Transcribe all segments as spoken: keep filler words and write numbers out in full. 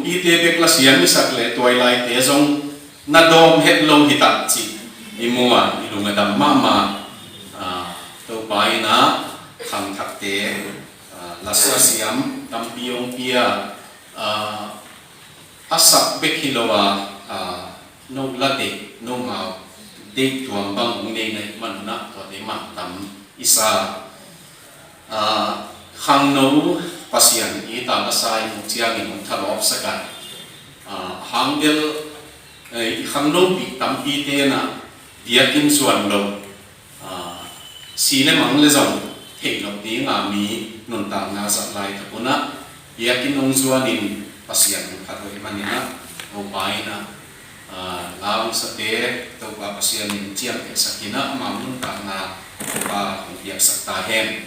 Hihte bek la siam i sak leh tuailaite zong na dawm het lo hi tak cih i mu a, i lung a dam mahmah. Ah, Topa in ah khangthakte, ah, lasa siam tampi hong pia, ah, a sak bek hi lo a, ah, no la deih, nomau deih tuam bang hong nei na hih manun ah tuate mantam i sa. Ah, khangno Pasian i ta lasa i muh ciangin hong thalawp sak a, ah, hang bel, eh, i khangnopi tampite in ah biakinn zuan lo, ah, si le mang le zong theih loh ding a mi nuntakna zat laitak un ah biakinn hong zuanin Pasian hong phat uh ahih manin ah, Topa in ah, ah, la hong sate Topa Pasian in ciamtehsak in ah, ama nuntakna Topa hong piaksak ta hen.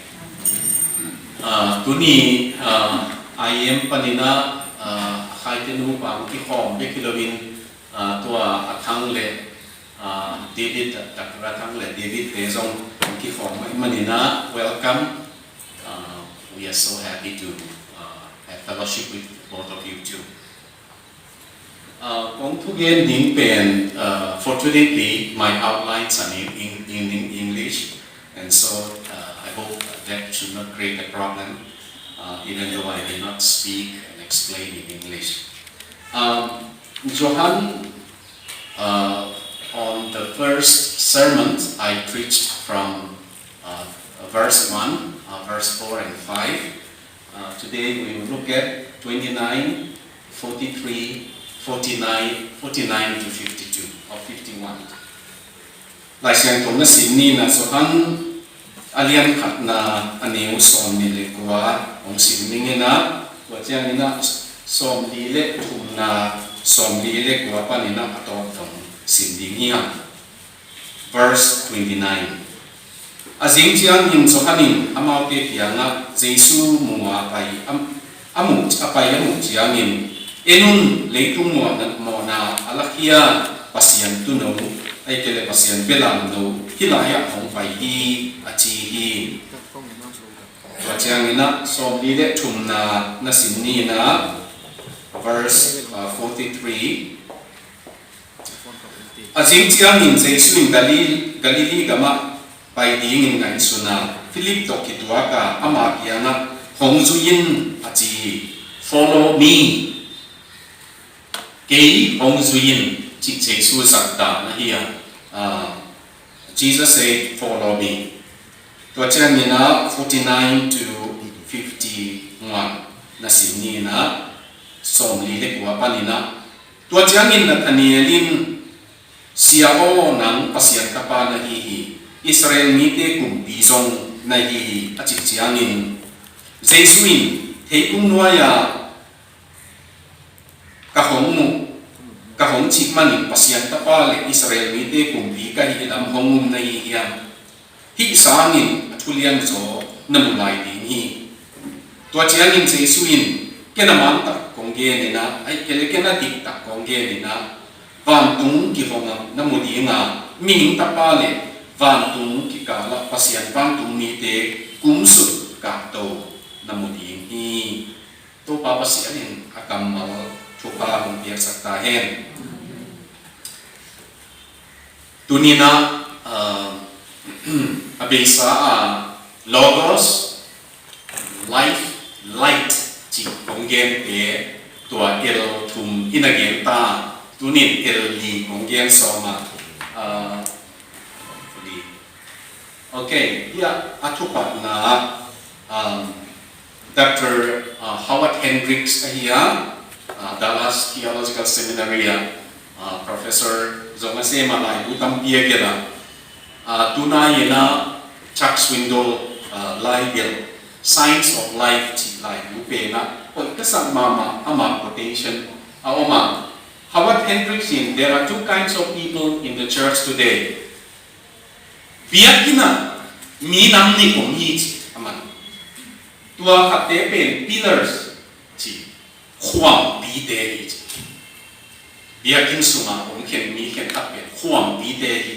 Ah, tuni, ah, I M panin ah, ah, a Khaite nupa hong kikhawm bek hi loin, ah, tua a Thang le, ah, David, Doctor a Thang le David te zong hong kikhawm ahih manin ah, welcome. Uh, we are so happy to, uh, have fellowship with both of you too. Uh, kong thugen ding pen, uh, fortunately, my outlines are in, in, in English, and so, uh, I hope that should not create a problem, uh, even though I may not speak and explain in English. Um, Johan, uh, on the first sermon, I preached from, uh, verse one, uh, verse four and five. Uh, today we will look at twenty-nine, forty-three, forty-nine, forty-nine to fifty-two or fifty-one. Lai Siangtho na sim ni in ah Johan a lian khatna a neu sawmnih le kua hong sim ning in ah, tua ciangin ah sawmli le thumna, sawmli le kua panin ah a tawp dong sim ding hi hang. Verse twenty-nine. A zing ciangin Johan in amaute kiangah Jesu mu a pai a, a mu, a pai a muh ciangin, "En un, leitung mawhna, mawhna a lakhia Pasian tuuno, ahih kei leh Pasian belamno hih lai-ah hong pai hi," a ci hi. Tua ciangin ah sawmli le thumna na sim ni in ah, verse, uh, forty-three. A zing ciangin Jesu in Galil-, Galilee gamah pai dingin ngaihsun a, Philip tawh kituak a, ama kiangah, "Hong zui in," a ci hi. "Follow me." "Kei hong zui in," cih Jesu zat dan ahi a, ah, Jesus said, "Follow me." Tua ciangin ah forty-nine to fifty-one na sim ni in ah, sawmli le kua panin ah, tua ciangin Nathanael in, "Sia aw, nang Pasian Tapa na hi hi, Israel mite kumpi zong na hi hi," a cih ciangin, Jesu in, "Theikung nuai-ah ka hong muh, ka hong cih manin Pasian Tapa le Israel mite kumpi ka hih lam hong um na hi hiam? Hih sangin a thulian zaw na mu lai ding hi." Tua ciangin Jesu in, "Ken a man tak kong gen in ah, ahih kei leh ken a dik tak kong gen in ah, vantung kihong ah na mu ding a, mihing Tapa le vantung kikal ah Pasian vantung mite kumsuk kahto na mu ding hi." Topa Pasian in a kammal thupha hong piaksak ta hen. Tuni in ah, ah, a beisa a Logos, life, light cih kong gente, tua L thum in a gen ta. Tuni in L li kong gen sawm a, ah, hopefully. Ok, hih a thupatna, um, Doctor, uh, Howard Hendricks ahi a, uh, Dallas Theological Seminary ah, uh, professor zong a sem a, laibu tampi a gelh a, uh, tunai in ah Chuck Swindoll, uh, laigelh Science of Life cih laibu pen ah hoih ka sak mahmah, ama quotation a om a, Howard Hendricks in, "There are two kinds of people in the church today." Biakinn ah mi nam nih om hi ci, aman. Tua khatte pen pillars ci, khuampite hi ci. Biakinn sungah om khen mi khen khat pen khuampite hi.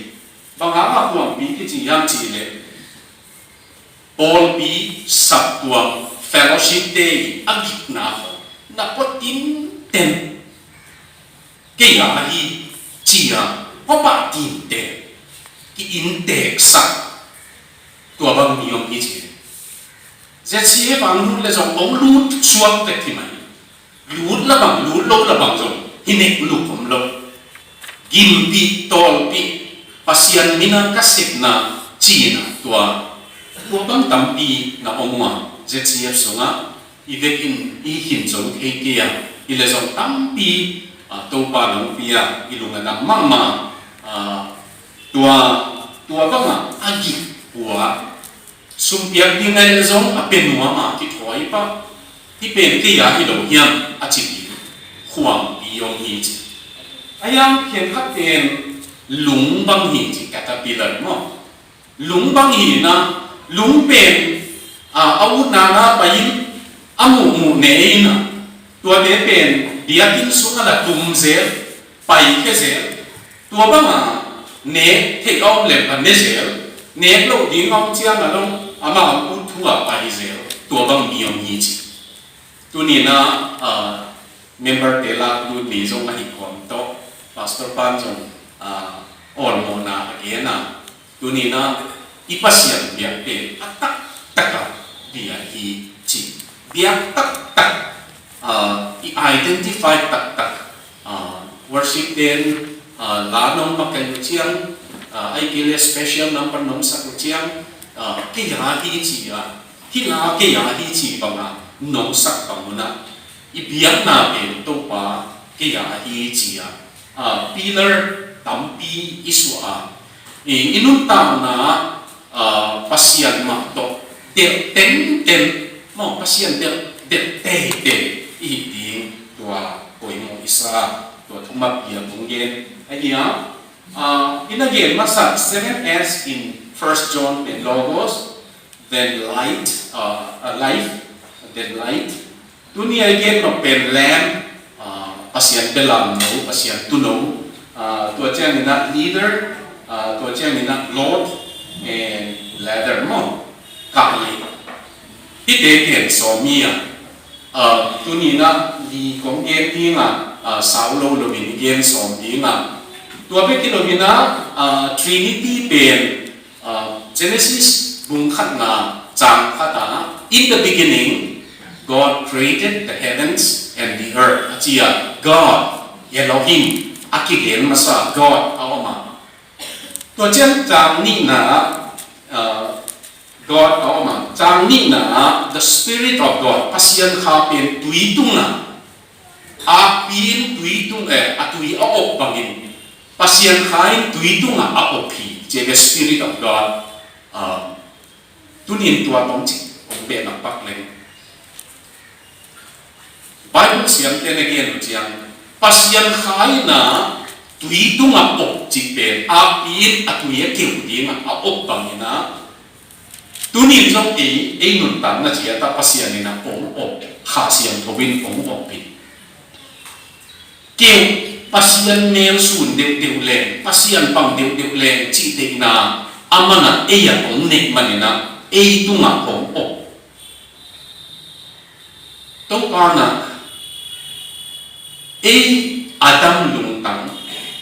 Bang hang a khuampi kici hiam cih leh, pawlpi, saptuam, fellowship te i a gikna khawng na pua tin ten, kei a hi ci-a, hua pah tinte, ki-innteksak, tua bang mi om hi ci. ZCF ang lut le zong ong lut suak tek hi mai. Lut la bang, lut lo la bang zong hi nek luk om lo. Gimpih, tawlpih, Pasian mina ka sepna cina tua, tua bang tampi na om uh a, ZCF sungah i vekin i hin zong thei kei a, hi le zong tampi, ah, Topa nong pia i lung a dam mahmah, ah, tua, tua bangah a gik uh a, sumpiak ding a en zong a pia nuam a kithawi pah, hih pen kei a hi lo hiam a ci ding khuampi om hi ci. A hiang khenkhat pen lung bang hi ci, caterpillar maw. Lung bang hi na, lung pen, a, a utna na pai in a muhmuh ne hi na, tuate pen biakinn sungah la tum zel, pai khia zel. Tua bangah nek theih a om leh a ne zel, nek loh ding a om ciang a long amah a ut thu a pai zel. Tua bang mi om hi ci. Tuni na, ah, member te lak lut ni zong a hi kawm tawh, Pastor pan zong, ah, awlmawhna a gen a, tuni na i Pasian biak pen a taktak a bia hi ci. Biak taktak, ah, i identify taktak, ah, worship ten, ah, la nong makai uh ciang, ah, ai kei le special number nong sak uh ciang, ah, kei a hi ci a, hi la kei a hi ci bang a nong sak bang un a, i biakna pen Topa kei a hi ci a, ah, pillar tampi i suah a, i, i nuntakna, ah, Pasian mah tawh delh tengteng, maw, Pasian delh, delh teitei i hi ding tua poimawh i sa, tua thumak bia kong gen ahi a. Ah, i na gen masa seven S in First John pen Logos, then light, uh, uh, life, then light. Tuni a i gen nop pen Lamb, uh, Pasian belamno, Pasian tuuno, uh, tua ciangin a leader, uh, tua ciangin a Lord, and ladder maw. Kah lei. Hihte pen sawm hi a, uh, tuni na li kong gen ding a, uh, sau lo lo in i gen sawm ding a. Tua bek hi lo in a, uh, Trinity pen, uh, Genesis bung khatna cang khat a, "In the beginning, God created the heavens and the earth," a ci a, God, Elohim, a kigen masa God a om a. Tua ciang cang nihna, uh, God a om a. Cang nihna, the Spirit of God, Pasian Kha pen tui tungah, akpi in tui tung, eh, a tui a op bangin, Pasian Kha in tui tungah a op hi, ci ve, Spirit of God. Uh, tunin tua tawng cik hong beh nak pak leng. Bible siamte na gen uh ciang, Pasian Kha in a tui tungah op cih pen, akpi in a tui a keu dingah a op bangin a, tunin zong ei, ei nuntakna ciat ah Pasian in a hong op, Kha Siangtho in hong op hi. Keu, Pasian mel sun deuhdeuh leng, Pasian pang deuhdeuh leng cih deihna, aman a ei a hong neih manin a, ei tungah hong op. Topa na, ei Adam lungtang,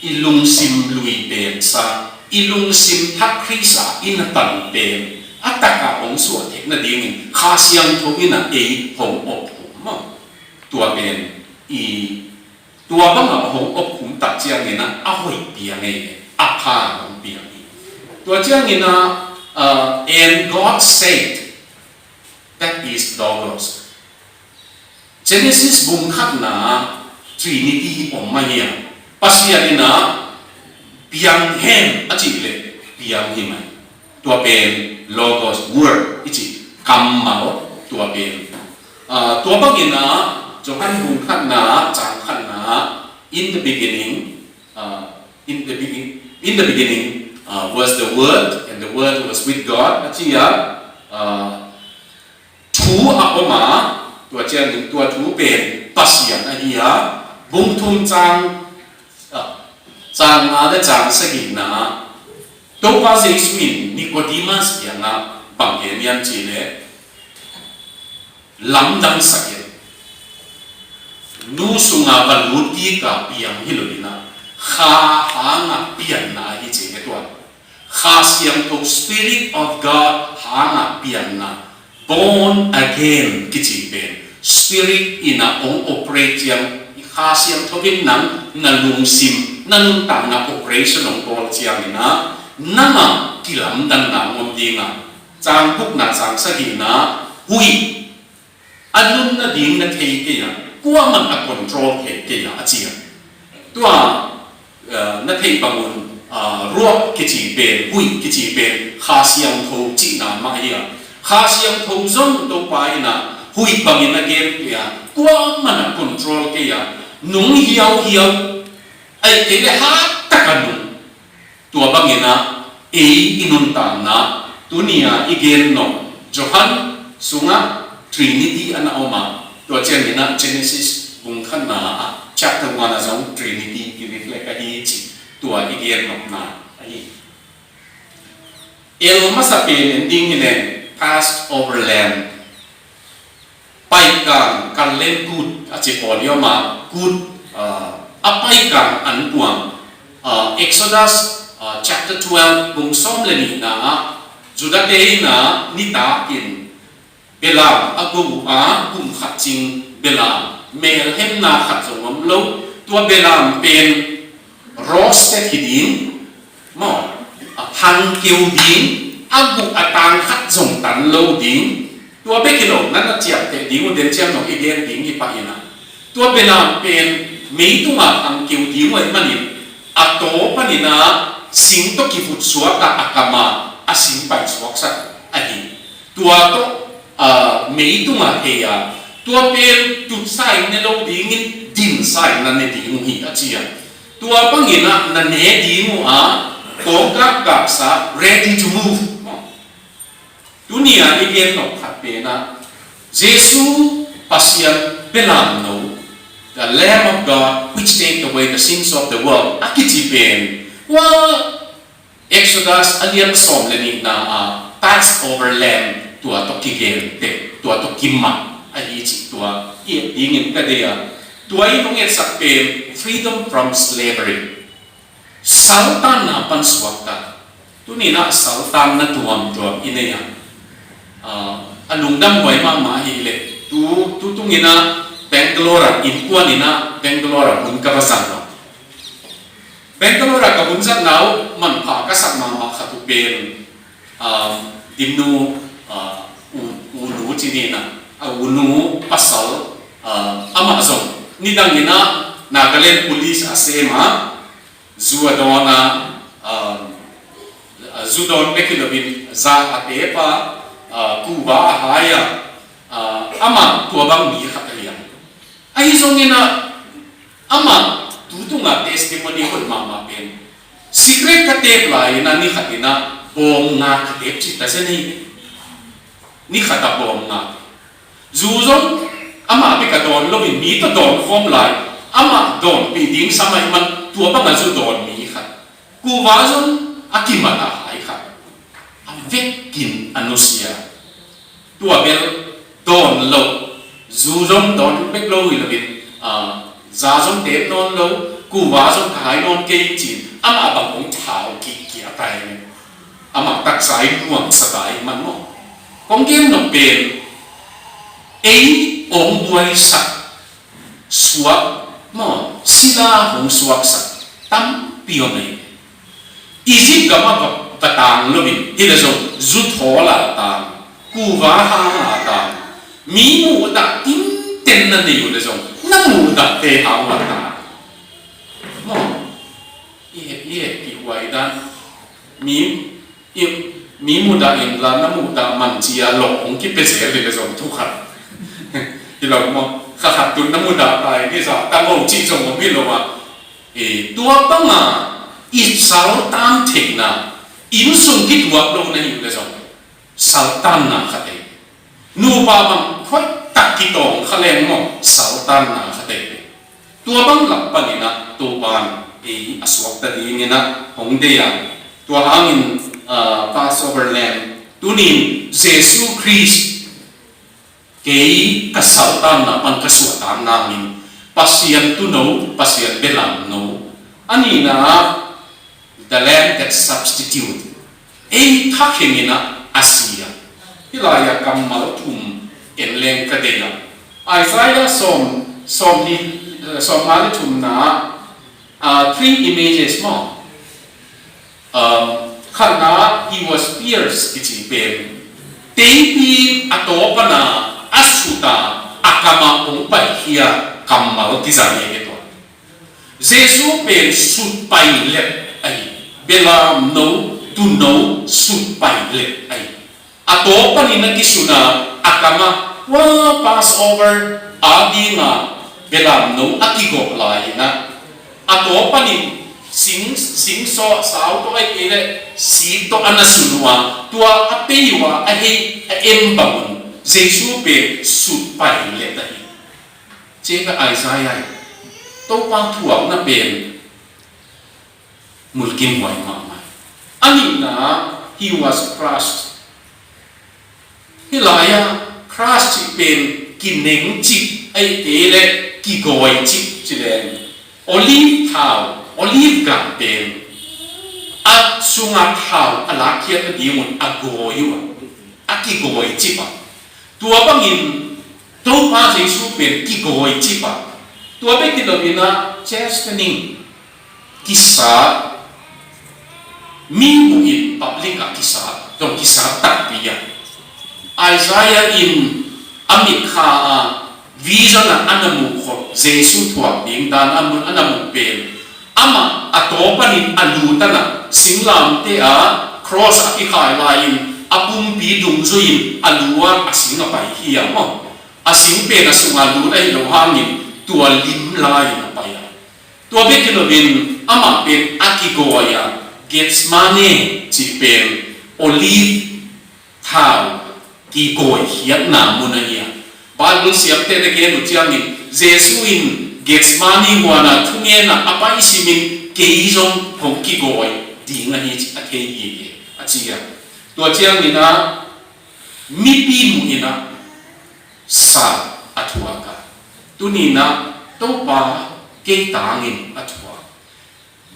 i lungsim lui pensa, i lungsim thak Khrist ah i na tang pen, a takah hong suah theih nadingin, Kha Siangtho in a ei hong op uh maw. Tua pen, i, tua bangah hong op khum tak ciangin a, a hoih piang ei, a pha hong piang ei. Tua ciangin a, uh, "And God said, that is Logos." Genesis bung khatna Trinity om mah hi a, Pasian in a piang hen a cih leh piang hi mai. Tua pen Logos, word i cih kammal, tua pen. Ah, tua bangin a, Johan bung khatna, cang khatna, "In the beginning, uh, in the begin-, in the beginning, uh, was the Word, and the Word was with God," a ci a, uh, thu a om a, tua ciangin tua thu pen Pasian ahi a, bung thum cang, uh, cang nga le cang sagihna, Topa Jesu in Nicodemus kiangah bang gen hiam cih leh, lamdang sak in. nu sunga va lut kik a piang hi lo in ah, Kha hanga pianna ahi ci hi. Tua Kha Siangtho, Spirit of God hanga pianna, born again kici pen, Spirit in a hong operate ciang, Kha Siangtho in nang na lungsim, na nuntakna operation hong bawl ciangin ah, nang a kilamdanna hong om ding a, cang gukna cang sagihna, huih a nunna ding na thei kei a, kuaman a control thei kei a, a ci a. Tua, eh, na theih bangun, ah, ruah kici pen, huih kici pen, Kha Siangtho cihna mah hi a. Kha Siangtho zong Topa in ah huih bangin a gen kei a, kuaman a control kei a, nung hiauhiau, ahih kei leh hat tak a nung. Tua bangin ah ei i nuntakna, tuni a i gen nop Johan sungah Trinity a na om a, tua ciangin ah Genesis bung khatna ah, chapter one ah zong Trinity ki reflect ahi ci, tua i gen nopna ahi. El masa pen en ding hi leng, Passover Lamb. Paikang, kal leng kut a ci pawl hi om a, kut, ah, a paikang an kuang, ah, Exodus, ah, chapter twelve, bung sawm le nihna ah, Judah te in ah nitakin belam a go uh a, kum khat cing belam, melhemna khat zong om lo, tua belam pen roasted hi ding, maw, a hang keu ding, a guk a tang khat zong tan lo ding, tua bek hi lo, na na ciamteh ding uh, den ciang zong i gen ding hi pah in ah. Tua belam pen meitung a hang keu ding uh ahih manin, a taw panin ah sing tawh kivutsuak a, a kam a, a sing paisuaksak ahi. Tua tawh, ah, meitung ah hei a, tua pen tutsa in ne lo dingin, dinsa in na ne ding uh hi a ci a. Tua bangin ah na ne ding uh a, kawngkak kaksa, ready to move. Tuni a i gen nop khat pen ah, Jesu Pasian belam no, the Lamb of God which take away the sins of the world, a kici pen, ua, Exodus a lian sawm le nihna a Passover Lamb tua tawh kigenteh, tua tawh kimat ahi cih tua i et dingin ka deih a, tua in hong etsak pen freedom from slavery. Saltanna pan suakta. Tuni in ah saltanna tuamtuam i nei a. Ah, a lungdam huai mahmah ahih leh, tu, tu tung in ah Bangalore ah, innkuan in ah Bangalore ah hun ka va zang lo. Bangalore ah ka hun zatna uh manpha ka sak mahmah khat uh pen, um, Dimnu, uh, u, u nu ci ni in ah, a u nu pasal, uh, amah zong nidang in ah Nagaland Police a sem a, zu a dawn a, um, zu dawn bek hi lo in, za a tep a, uh, kuva a hai a, uh, amah tua bang mi khat ahi a. Ahi zongin ah, amah tu tung a testimony hoih mahmah pen, cigarette ka tep lai in ah, ni khat in ah bawm nga ka tep cih ta zen hi. Ni khat ah bawm nga. Zu zong amah bek a dawn lo in, mi tawh dawn khawm lai, amah dawnpih ding sam ahih man, tua bang a zu dawn mi khat. Kuva zong a kimat a hai khat. A vekin a nusia. Tua bel dawn lo, zu zong dawn bek lo hi lo in, ah, za zong tep nawn lo, kuva zong ka hai nawn kei ci-in, amah bang hong thau kik kia tai. Amah taksa i nuamsa tai man maw. Kong gen nop pen, ei hong buaisak suak maw, sila hong suaksak tampi om ei. Egypt gam ah va, va tang lo in, hi leh zong zu thawl a tang, kuva hang a tang, mi muhdah tinten na nei uh leh zong, na muhdahte hang a tang. Maw, i he, i he kihhuai dan, mi, i, mi muhdah in la na muhdah man ci a lawh hong kipia zel hi leh zong thu khat. Hi lo maw, kha khat tun na muhdah ta in, i zah ta maw cih zong om hi lo a. E, tua bang a i saltan theihna, innsung kituak lo na hi uh leh zong, saltanna khat ei. Nupa bang hoih tak kitawng kha leng maw, saltanna khat ei. Tua bang lak panin ah Topa'n ei a suakta dingin ah hong deih a. Tua hangin, ah, Passover Lamb, tunin Jesu Khrist, kei ka saltanna pan ka suahtak nangin, Pasian tuuno, Pasian belamno. A nihna, the lamb that substitute. Ei thakheng in a si a. Hih lai-ah kammal thum en leng ka deih a. Isaiah sawm, sawm li, eh, sawmnga le thumna, ah, three images maw. Um, khatna, he was pierced, kici pen. Teipi a taw pana a sut a, a kamah hong paikhia kammal kizang hi tua. Jesu pen sut pailet ahi. Belamno, tuuno, sut pailet ahi. A taw panin a kisun a, a kamah, ua Passover a dinga belamno a kigawh lai-in a, a taw panin sing, sing saw, sau tawh ahih kei leh sik tawh a na sun uh a, tua a pei uh a, a hei a en bang un Jesu pen sut pailet ahi. Tua pen Isaiah in Topa thuakna pen mulkimhuai mahmah. A nihna, he was crushed. Hih lai-ah crush cih pen kinengcip ahih kei leh kigawi cip ci leng. Olive thau, olive gam pen a sungah thau a lakkhiat nadingun a gawi uh a, a kigawi cip a. Tua bangin Topa Jesu pen kigawi cip a. Tua bek hi loin a chastening, kisat, mi muhin public ah kisat, zong kisat takpi a. Isaiah in a mitkha a vision ah a na muh khop, Jesu thuak ding dan a mun a na muh pen, amah a taw panin a lut a, na singlamteh a cross a kikhai lai-in a pumpi dungzui-in a lu a, a sing a pai hi a maw. A sing pen a sungah lut ahih loh hangin tua lim lai-in a pai a. Tua bek hi loin amah pen a kigawi a, Gethsemane cih pen olive thau kigawikhiatna mun ahi a. Bible siamte na gen uh ciangin Jesu in Gethsemane huan a thungen a, a pai simin kei zong hong kigawi ding ahi ci a thei hi hi a ci a. Tua ciangin a mipi muhin a sa a thuak a. Tuni-in a Topa kei tangin a thuak.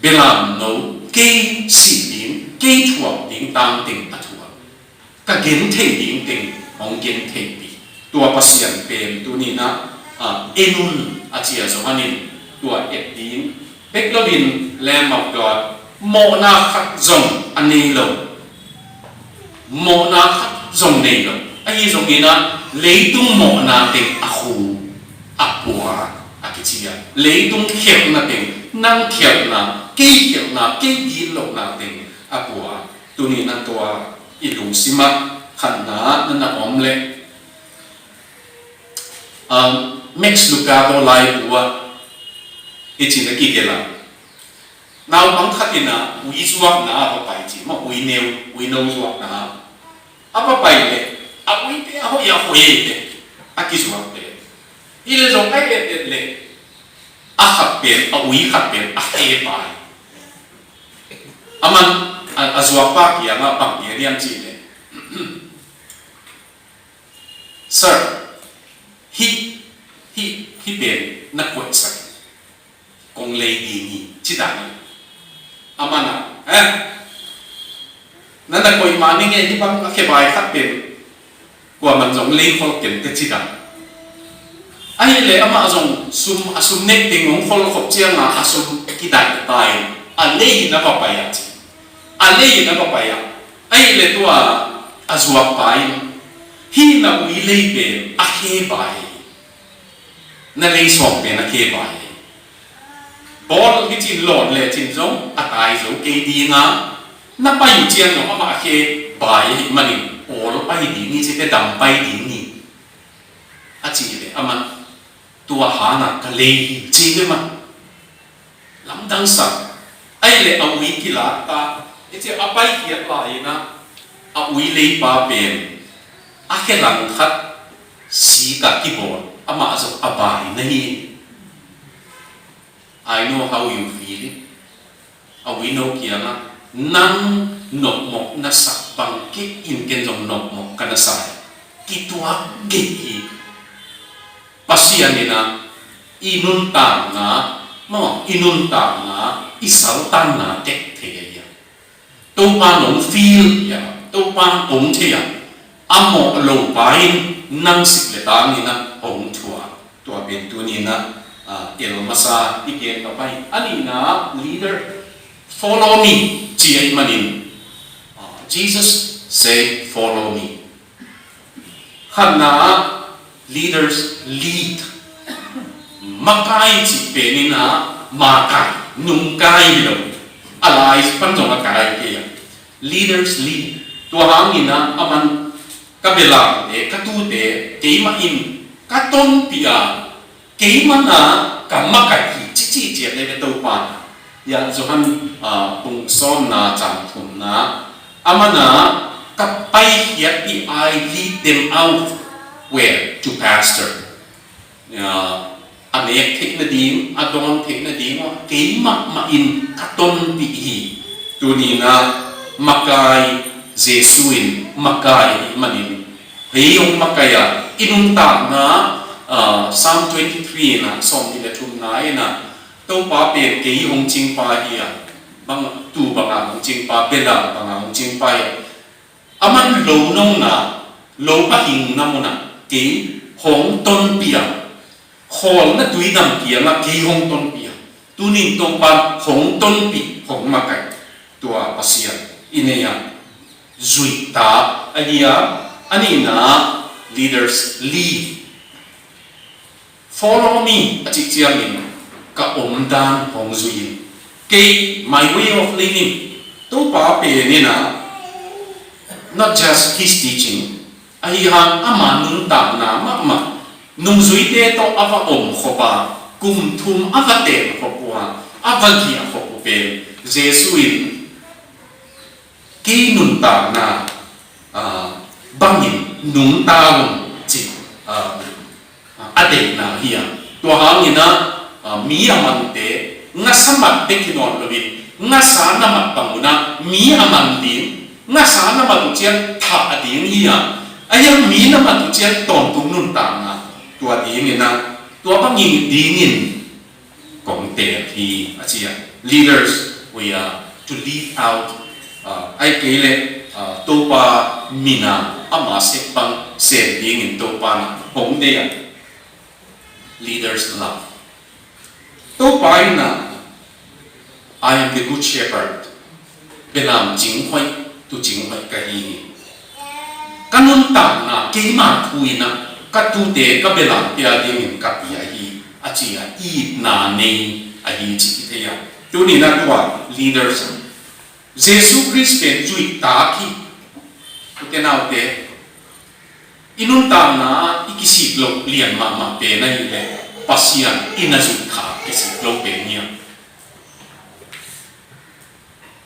Belamno kei sih ding, kei thuak ding tangteng a thuak. Ka gentheih ding teng hong gentheihpih. Tua Pasian pen tuni-in a, a, en un a ci a, Johan in tua et ding. Bek loin Lamb of God, mawhna khat zong a nei lo. Mawhna khat zong nei lo. Ahi zongin a leitung mawhna teng a khu, a pua, a kici a. Leitung khelhna teng, nang khelhna, kei khelhna, kei gitlohna teng a pua. Tuni-in a tua i lungsim ah khatna na na om leh, um, Max Lucado laibu ah i cih na kigelh a. Naupang khat in a ui zuakna a va pai ci maw, ui neu, ui no zuakna a va pai leh, a uite a hoih a hoih te a kizuak leh, hi leh zong a et et leh, a khat pen, a ui khat pen a khe pai. Aman a, a zuakpa kiangah bang gen hiam cih leh, "Sir, hih, hih, hih pen na koihsak in, kong lei ding hi," ci dan hi. Aman a, "Eh, na na koih mah ning e, hih bang a khe bai khat pen kuaman zong lei khol kei ning te," ci dan. Ahih leh amah zong sum, a sum nek teng hong khol khop ciangin a sum kidai ta in, a lei in a va pai a ci. A lei in a va pai a. Ahih leh tua a zuakpa in, "Hih na ui lei pen a khe bai hi. Na lei sawm pen a khe bai hi. Bawl hi cin, lawn le cin zong a tai zo kei ding a, na pai uh ciang zong amah a khe bai ahih manin awl pai ding hi, ci te dam pai ding hi," a cih leh amah, "Tua hangah ka lei hi," ci hi mah. Lamdang sa. Ahih leh a ui kilak ta, i ci a paikhiat lai-in a, a ui leipa pen a khe langkhat sik ah kibawl, amah zong a bai na hi. "I know how you feel it." A ui no kiangah, "Nang nopmawh na sak bang kei in ken zong nopmawh ka na sa hi. Kituak gei hi." Pasian in a, i nuntakna, maw, i nuntakna, i saltanna tek thei ahi a. Topa nong feel hi a, Topa hong thei a, a mawh lo pa in nang sik le tang in a hong thua. Tua pen tuni in a, ah, el masa i gen ka pai. A nihna, leader, follow me, ci ahih manin, ah, Jesus say, "Follow me." Khatna ah, leaders lead. Makai cih pen in a, makai, nungkai hi lo. A lai pan zong a kai kei a. Leaders lead. Tua hangin a, aman ka belamte, ka tute, keimah in ka tonpih a, keimah na ka makaih hi, cici ciat le Topa. Ya, Johan, ah, bung sawmna cang thumna, aman a ka paikhiat i, "I lead them out." Where? To pasture. Ya, a nek theih nading, a dawn theih nading, keimah mah in ka tonpih hi. Tuni in a makai, Jesu in makai ahih manin, hei hong makai a, i nuntakna, ah, Psalm twenty-three in a, sawmnih le thumna in a, Topa pen kei hong cingpa hi a, bang, tuu banga hong cingpa, belam banga hong cingpa hi a. Aman lo nong na, lo a hing na mun ah kei hong tonpih a, khawlna tuidam kiangah kei hong tonpih a. Tunin Topa hong tonpih, hong makaih, tua Pasian i nei a, zuihtak ahi a. A nihna, leaders lead. "Follow me," a cih ciangin ka omdan hong zui in. Kei, my way of living. Topa pen in a, not just his teaching, ahi hang ama nuntakna mahmah, nungzuite tawh a va om khop a, kum thum a va teng khop uh a, a va giah khop uh pen Jesu in, "Kei nuntakna, ah, bangin nungta un," ci, ah, a deihna hi a. Tua hangin a, ah, mi a mante, ngasa mat bek hi nawn loin, ngasa na mat bang un a mi a man ding, ngasa na mat uh ciang thah a ding hi a. Ahi hang mi na mat uh ciang tawntung nuntakna, tua dingin a, tua bangin dingin kong teel hi, a ci a. Leaders, we are to lead out, uh, ahih kei leh, uh, Topa min a, ama sep bang sem dingin Topa in a hong deih a. Leaders love. Topa in a, "I am the good shepherd." Belam cinghoih, tuucing hoih ka hi hi. Ka nuntakna keima thu in a, ka tuute, ka belamte a dingin ka pia hi, a ci a, itna nei ahi cih i thei a. Tuni in a tua leaders, Jesu Khrist pen zuihtak hi. Ute naute, i nuntakna i kisik loh lian mahmah pen ahih leh Pasian i na zuih kha kisik loh pen hi a.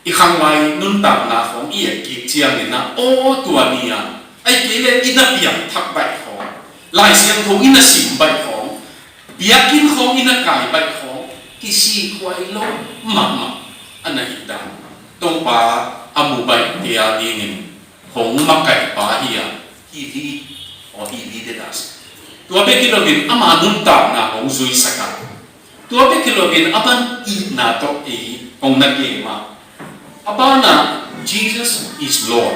I khanglai nuntakna khawng i et kik ciangin a, aw, tua ni a, ahih kei leh i na piangthak baih khawng, Lai Siangtho i na sim baih khawng, biakinn khawng i na kai baih khawng, kisik huai lo mahmah a na hih dan. Topa a mu baihte a dingin hong makaihpa hi a, he lead, or he leaded us. Tua bek hi loin ama nuntakna hong zuisak a, tua bek hi loin aman itna tawh ei hong na kem a. A banah, "Jesus is Lord."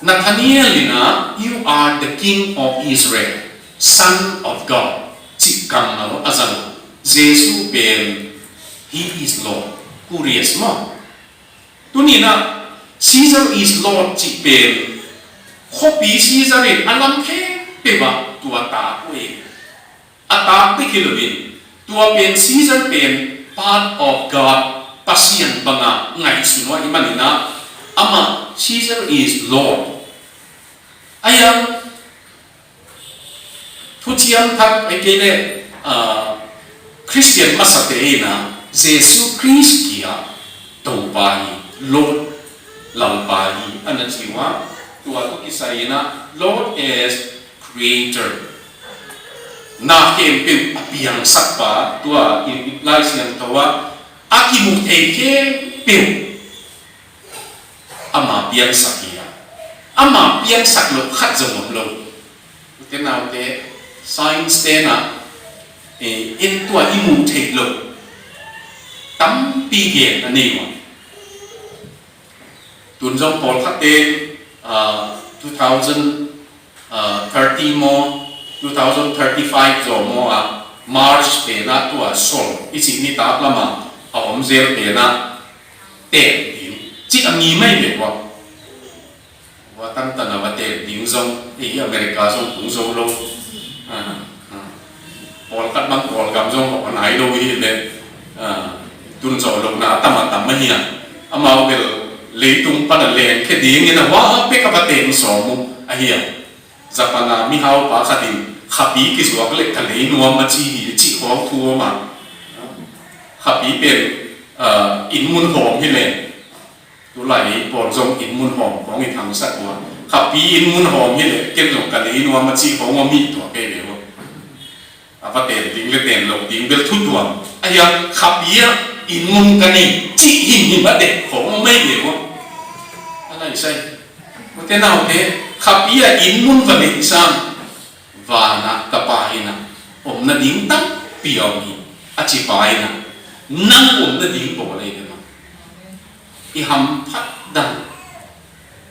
Nathanael in a, "You are the King of Israel, Son of God," cih kammal a zang. Jesu pen, "He is Lord." Curious maw? Tuni in a, "Caesar is Lord," cih pen, khuapi Caesar in a lam khempeuh ah tua tak uh hi. A tak bek hi loin, tua pen, Caesar pen part of God, Pasian banga ngaihsun uh ahih manin a, amah, "Caesar is Lord." Ahi hang, thuciam thak, ahih kei leh, ah, Khristian masate in a, Jesu Khrist kiang Topa hi, Lord, Lalpa hi, a na ci uh a, tua tawh kisai in a, Lord as Creator. Na khempeuh a piangsakpa, tua i, i Lai Siangtho ah, a kimu thei khempeuh ama piangsak hi a. Ama piangsak loh khat zong om lo. Ute naute, Science te na, eh, in tua i muh theih loh tampi gen a nei uh a. Tun zong pawlkhat te, ah, two thousand, ah, thirty maw, two thousand thirty-five zaw maw a, Mars pen a tua sol i cih nitak lama a om zel pen a ten ding cih a ngi mai ve ua. Ua tantan a va ten ding zong, ei America zong kung zo lo. Ah, ah. Pawlkhat bang Kawlgam zong a nai lo hi le. Ah, tun zo lo na tam a tam a hi a. Amau bel leitung pan a leng khe ding in a hua pek a va ten sawm uh a hi a. Japan a mihau pa khat in khapi kizuak le ka lei nuam a ci hi, cih khawng thu om a. Khapi pen, ah, inn mun hawm hi le. Tulai pawl zong inn mun hawm khawng i thangsak uh a. Khapi inn mun hawm hi le, ken zong ka lei nuam a ci khawng om hi tua kei ve uh a. A va ten ding le ten lo ding bel thu tuam. A hi a, khapi a inn mun ka nei cih himhim a dek khawng om hi ve uh a. A lai sai. Ute naute, khapi a inn mun va nei sam. Vana ka Pa inn ah om nading tampi a om hi, a ci Pa inn ah nang om nading bawl ei ve maw. I hamphat dan.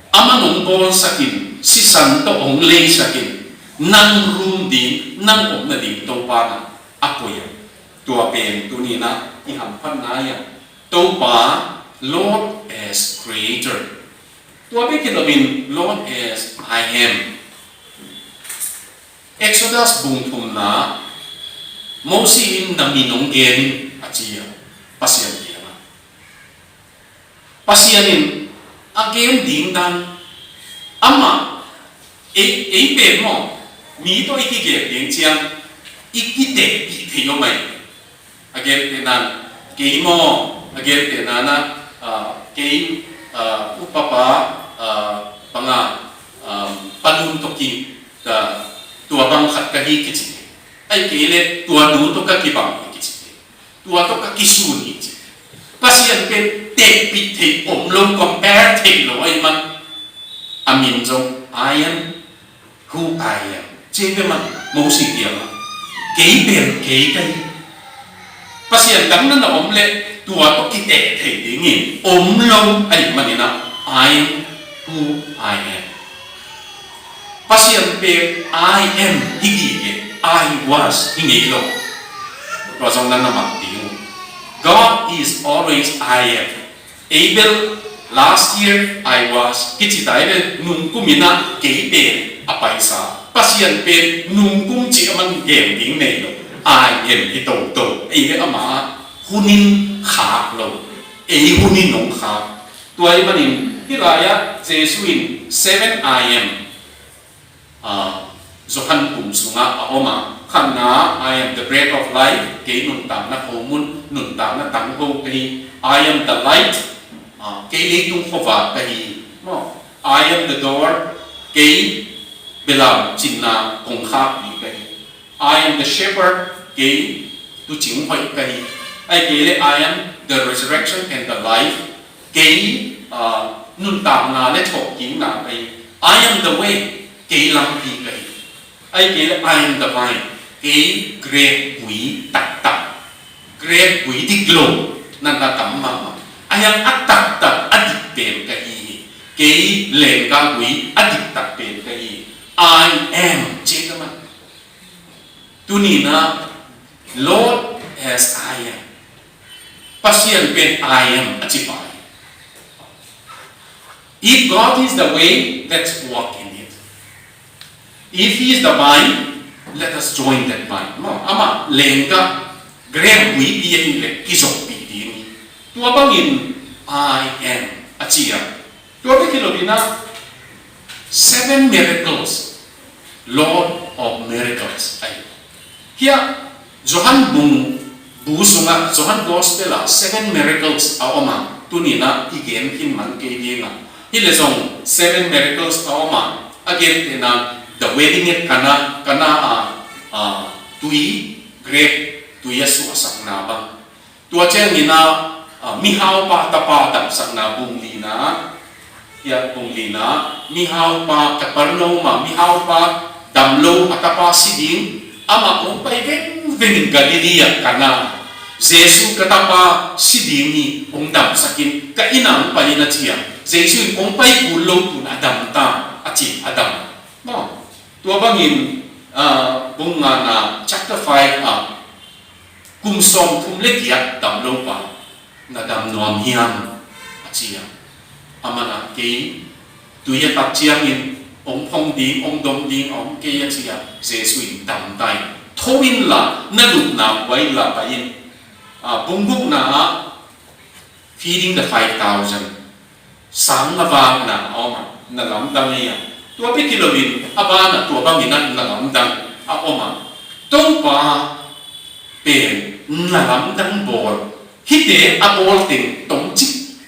Aman hong bawlsak in, sisan tawh hong leisak in, nang rum ding, nang om nading Topa na a poi a. Tua pen tuni na i hamphatna hi a. Topa, Lord as Creator. Tua bek hi loin, Lord as I am. Exodus bung thumna, Mosi in na min hong gen in a ci a, Pasian kiangah. Pasian in a gen ding dan, amah, ei, ei pen maw, mi tawh i kigen ding ciang, i kitehpih thei om ai. A gentehna, kei maw, a gentehna na, ah, kei, ah, upapa, ah, banga, ah, palun tawh ki, ah, tua bang khat ka hi kici. Ai kei le, tua nu tawh ka kibang hi kici. Tua tawh ka kisun hi kici. Pasian pen tehpih thei om lo, compare thei lo ai man. A min zong, I am who I am. Ci ve man, Mosi kiangah. Kei pen, kei ka hi. Pasian dang na na om le, tua tawh kiteh thei dingin om lo ai manin ah, I am who I am. Pasian pen I am hi gige, I was hi ngei lo. Tua zong na na mang ding uh. God is always I am. Ei bel, last year I was, kici tai bel, nungkum in ah kei pen a paisa. Pasian pen nungkum ci a man gen ding nei lo. I am hi toto. Ei bel ama hun in khak lo. Ei hun in hong khak. Tua ahih manin, hih lai-ah Jesu in seven I am. Ah, Johan bung sungah a om a, khatna, I am the bread of life, kei nuntakna khomun, nuntakna tangko ka hi. I am the light, ah, kei leitung khuavak ka hi. Maw, I am the door, kei belam cinna kongkhakpi ka hi. I am the shepherd, kei tuucing hoih ka hi. Ai kei le, I am the resurrection and the life, kei, ah, nuntakna le thawhkikna ka hi. I am the way, kei lampi ka hi. Ai kei le, I am the vine, kei grape gui taktak, grape gui dik lo na na tam mahmah. Ai ang a taktak a dik pen ka hi hi. Kei lengka gui a diktak pen ka hi hi. I am, ci ka man. Tuni na, Lord as I am. Pasian pen I am a ci pa hi. If God is the way, let's walk in it. If He is the vine, let us join that vine. Maw, amah lengka, grape gui pi a hi le kizopih ding hi. Tua bangin I am a ci a. Tua bek hi lo in ah, seven miracles, Lord of miracles ahi. Hiah Johan bung bu sungah, Johan Gospel ah seven miracles a om a, tuni in ah i gen khin man kei ding a. Hi le zong seven miracles a om a, a gentehna, the wedding at Cana, Cana a, a, tui, grape tui a suahsakna bang. Tua ciangin ah, ah, mihaupa tapa damsakna bung lina, hiah bung lina, mihaupa Capernaum ah, mihaupa dam lo a tapa si ding, Amah hong pai vengveng in Galilee ah Kana, Jesu ka tapa si ding hi, hong damsak in, ka inn ah hong pai in a ci a. Jesu in kong pai kul lo tun a dam ta a ci, a dam. Maw, tua bangin, ah, bung ngana chapter five ah kum sawmthum le giat dam lo pa, na dam nuam hiam a ci a. Amah in kei tui a tak ciangin hong phong ding, hong dom ding a om kei a ci a, Jesu in dam ta in, tho inla, na lupna buai inla pai in. Ah, bung gukna ah feeding the five thousand, sang nga vakna a om a, na lamdang ei a. Tua bek hi loin a banah tua bangin ah na lamdang a om a. Topa pen na lamdang bawl, hihte a bawl teng tomcik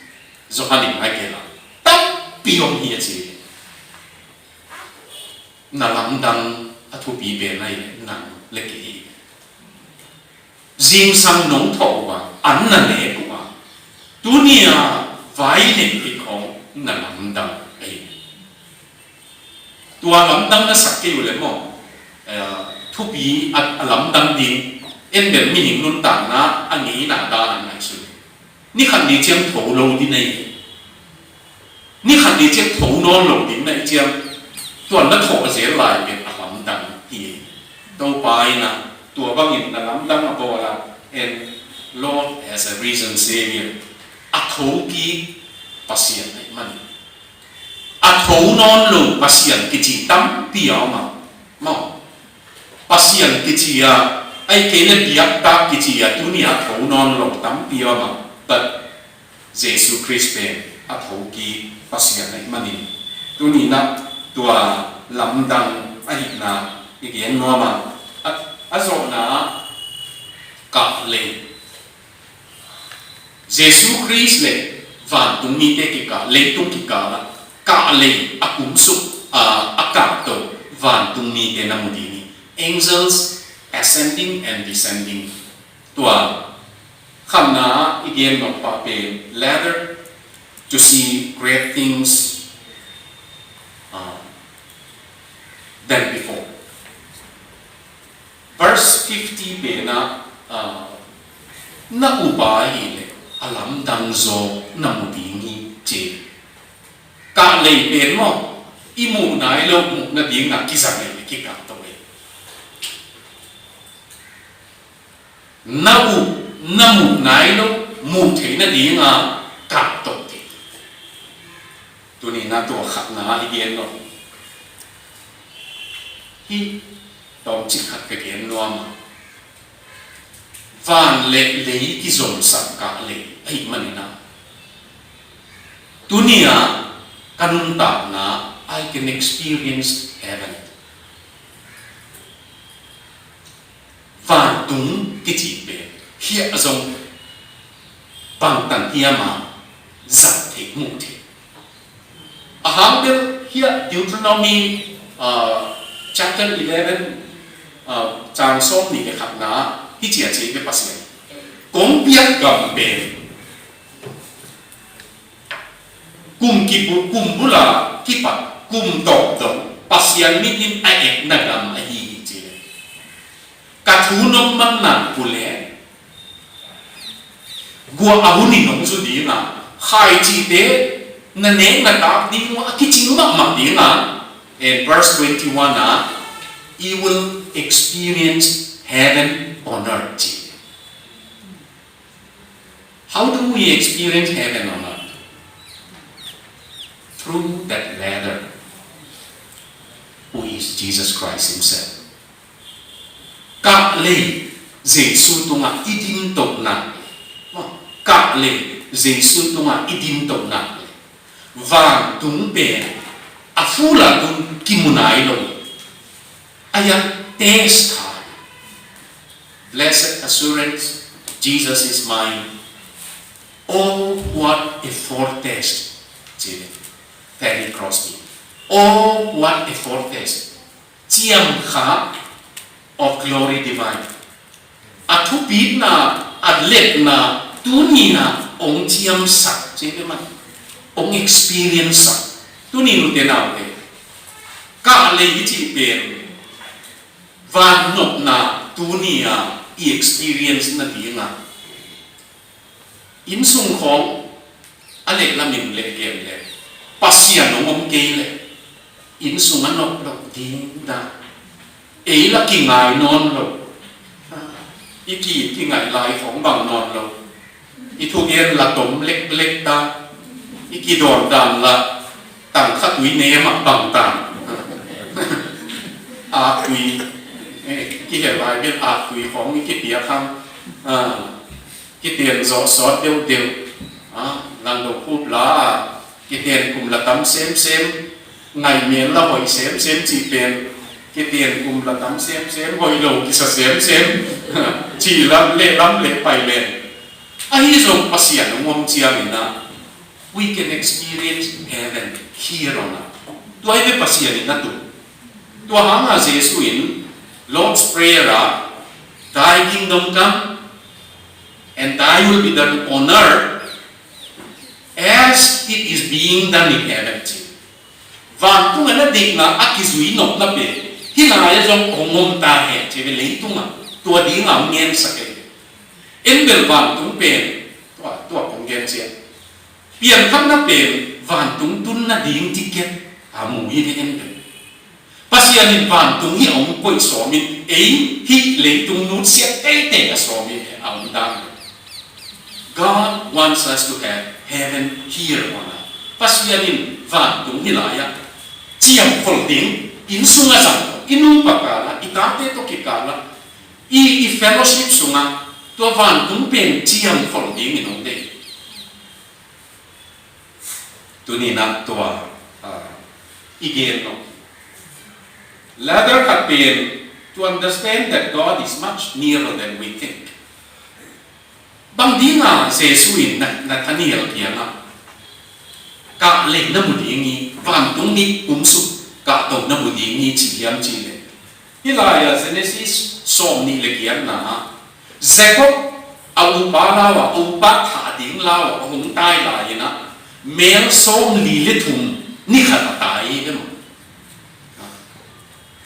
Johan in a gelh a, tampi om hi a ci. Na lamdang a thupi pen ahih leh nang le kei hi. Zingsang nong thawh uh a, an na nek uh a, tuni-a vai nek hi khawng na lamdang ahi. Tua lamdang na sak kei uh leh maw, eh, thupi a, a lamdang ding, en bel mihing nuntakna a ngeina dan a ngaihsun. Ni khat ni ciang tho lo ding na hi. Ni khat ni ciang tho nawn lo ding na hih ciang, tua na thawh zel lai pen a lamdang hi. Topa in ah tua bangin na lamdang a bawl a, and Lord as a risen Savior, a thokik Pasian ahih manin. A tho nawn lo Pasian kici tampi a om a. Maw, Pasian kici a, ahih kei leh biaktak kici a, tuni a tho nawn lo tampi a om a. But Jesu Khrist pen a thokik Pasian ahih manin, tuni-in ah tua lamdang ahihna i gen nuam a. A, a zawhna ah kahlei, Jesu Khrist le vantung mite kikal, leitung kikal ah kahlei a kumsuk, a, a kahto vantung mite na mu ding hi. Angels ascending and descending. Tua khatna ah i gen nop pah pen, ladder to see great things, uh, than before. Verse fifty pen ah, uh, na up a hih leh a lamdang zaw na mu ding hi ci. Kahlei pen maw, i muh nai lo muh nading ah kizang ei, kikahto ei. Na up, na muh nai lo muh theih nading ah kahto kei. Tuni-in ah tua khatna i gen nop hi. Tawmcik khat ka gen nuam a. Van le lei kizomsak kahlei ahih manin ah, tuni-a ka nuntakna, I can experience heaven. Vantung kici pen hiah zong bangtan hiam a zat theih, muh theih. A hang bel hiah Deuteronomy, uh, chapter eleven, uh, chang sawmnih le khatna hi ci a ci ve Pasian. Kong piak gam pen kum kibu-, kum bula kipat kum tawp dong Pasian mitin a ekna gam ahi hi ci ve. Ka thu nong man nang uh leh guah a hun in hong zu ding a, khaici te na nek na tak ding uh a kicing mahmah ding a. And verse twenty-one ah, you will experience heaven on earth ci. How do we experience heaven on earth? Through that ladder, who is Jesus Christ himself. Kahlei Jesu tungah i dinto nak leh, kahlei Jesu tungah i dinto nak leh, vantung pen a fula tun kimu nai lo. Ahi a test kha. Blessed assurance, Jesus is mine. Oh, what a foretaste, ci Fanny Crosby. Oh, what a foretaste. Ciamkhak of glory divine. A thupitna, a letna, tuni-a hong ciamsak, ci ve man. Hong experience sak. Tuni nute naute, kahlei i cih pen Vannopna tuni-a i experience nadinga, innsung khawng a lehlamin lehgen le Pasian hong om kei leh innsung a nop loh ding dah. Ei la kingai nawn lo. I ki, kingaih lai khawng bang nawn lo. I thugen la tom leklek ta. I kidawn dan la tangkha tui nem ah bang ta. Aktui, eh, kihel lai bel aktui khawng i kipiak hang. Ah, kiten zawh sawt deuhdeuh. Ah, langdo khup la, kiten kum la tam semsem. Ngaihmel la hoih semsem cih pen, kiten kum la tam semsem, hoih lo kisa semsem. Cih lam leh lam leh pai len. Ahi zong Pasian hong om ciangin ah, we can experience heaven here on earth. Tua hi ve Pasian in a tun. Tua hanga Jesu in Lord's Prayer ah, "Thy kingdom come and thy will be done on earth as it is being done in heaven," ci. Vantung a na deihna a kizui nopna pen hih lai-ah zong hong om ta hen ci ve, leitungah. Tua dinga hong ngensak hi. En bel vantung pen, tua, tua kong gen ciang, pianthakna pen vantung tunna ding ticket a mu hi ve en bel. Pasian in vantung hi a hong koih sawmin, ei hih leitung nutsiat teitei a sawmin a hong dan. God wants us to have heaven here on earth. Pasian in vantung hih lai-ah ciamkhol ding, inn sungah zang, i nupa kala, i tate tawh kikala, i, i fellowship sungah tua vantung pen ciamkhol dingin hong deih. Tuni-in ah tua, ah, i gen lo. Ladder khat pen, to understand that God is much nearer than we think. Bang dinga Jesu in Na-, Nathanael kiangah, "Kah leh na mu ding hi, vantung nih kumsuk kahto na mu ding hi," ci hiam cih leh, hih lai-ah Genesis sawmnih le giatna ah, Jacob a upa lau ah, a upa thah ding lau ah a hong tai lai-in ah, mel sawmli le thum ni khat a tai hi ve maw.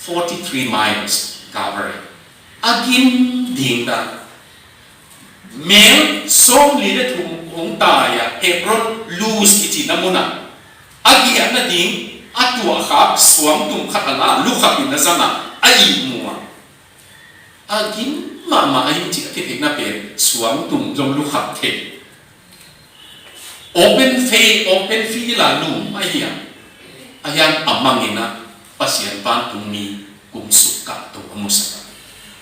Forty-three miles covered. A gim ding dan. Mel sawmli le thum hong tai a, Hebron, Luz i cihna munah a giahna ding a tuahkhak suangtum khat a la, lukhap in a zang a, a ihmu a. A gim mahmah a, hih ci a kitheihna pen suangtum zong lukhap thei. Open fa-, open field a lum ahi a, ahi hang a mang in ah Pasian vantung mi kumsuk kahto a musak a.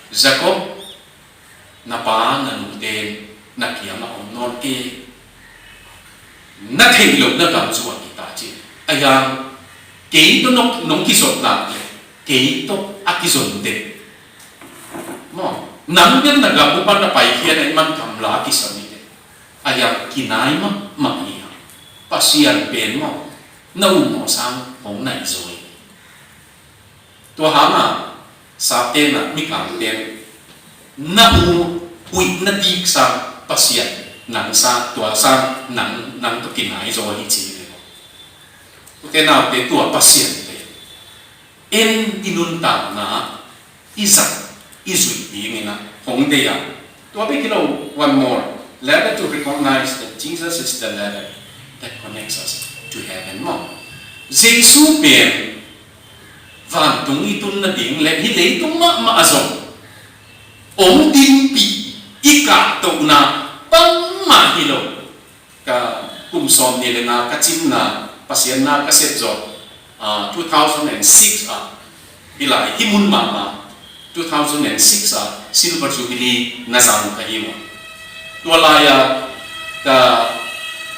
Jacob, na pa na nute na kiangah om nawn kei, na theih loh na gam zuan hi ta ci. Ahi hang kei tawh nong, nong kizop nak leh kei tawh a kizom den. Maw, nang bel na gam upa na paikhia na hih man gamla kisam hi teh. Ahi hang kinai mahmah hi hang. Pasian pen maw, na ummawh sang hong nai zaw hi. Tua hanga sapte na, mikangte na, na u huihna dik sang Pasian nang sa, tua sang nang, nang tawh kinai zaw hi ci hi. Ute naute, tua Pasian te en i nuntakna i zat, i zuih dingin ah hong deih a. Tua bek hi lo, one more. Ladder to recognize that Jesus is the ladder that connects us to heaven maw. Jesu pen vantung i tun nading le hih leitung mahmah ah zong hong dinpih i kahtohna bangmah hi lo. Ka kum sawmnih le nga ka cimna, Pasian na ka sep zawh, ah, two thousand and six ah, hih lai, hih mun mahmah, two thousand and six ah Silver Jubilee na zang ka hi uh a. Tua lai-a ka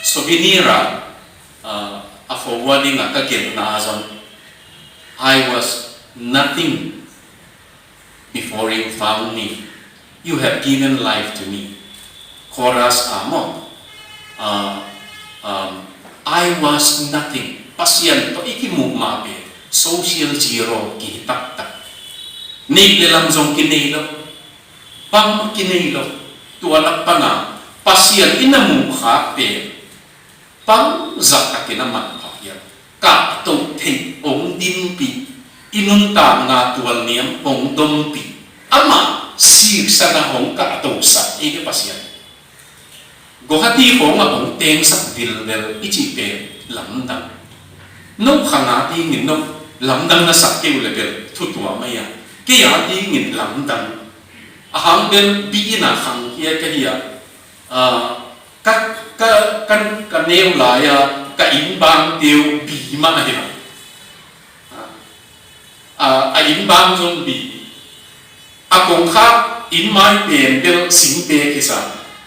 souvenir ah, ah, a forwarding ah ka gelhna ah zong, "I was nothing before you found me. You have given life to me." Chorus ah maw. Ah, um, "I was nothing." Pasian tawh i kimuh ma pen social zero kihi taktak. Neih le lam zong kinei lo. Bang kinei lo. Tua lak pana Pasian i na muh khak pen bang zahtakin a manpha hiam? Kahtoh theih hong dinpih. i nuntakna tualniam hong dompih, amah siksan a hong kahtosak ei hi Pasian. Guwahati khawngah hong tengsak vilvel i cih pen lamdang. No khang a dingin no lamdang na sak kei uh leh bel thu tuam ahi a, kei a dingin lamdang. A hang bel bi-in a khangkhia ka hi a, ah, ka, ka, ka, ka neu lai-a ka innbang teu bi mah ahi a. A, a innbang zong bi. A kongkhak innmai pen bel singpek hi sa.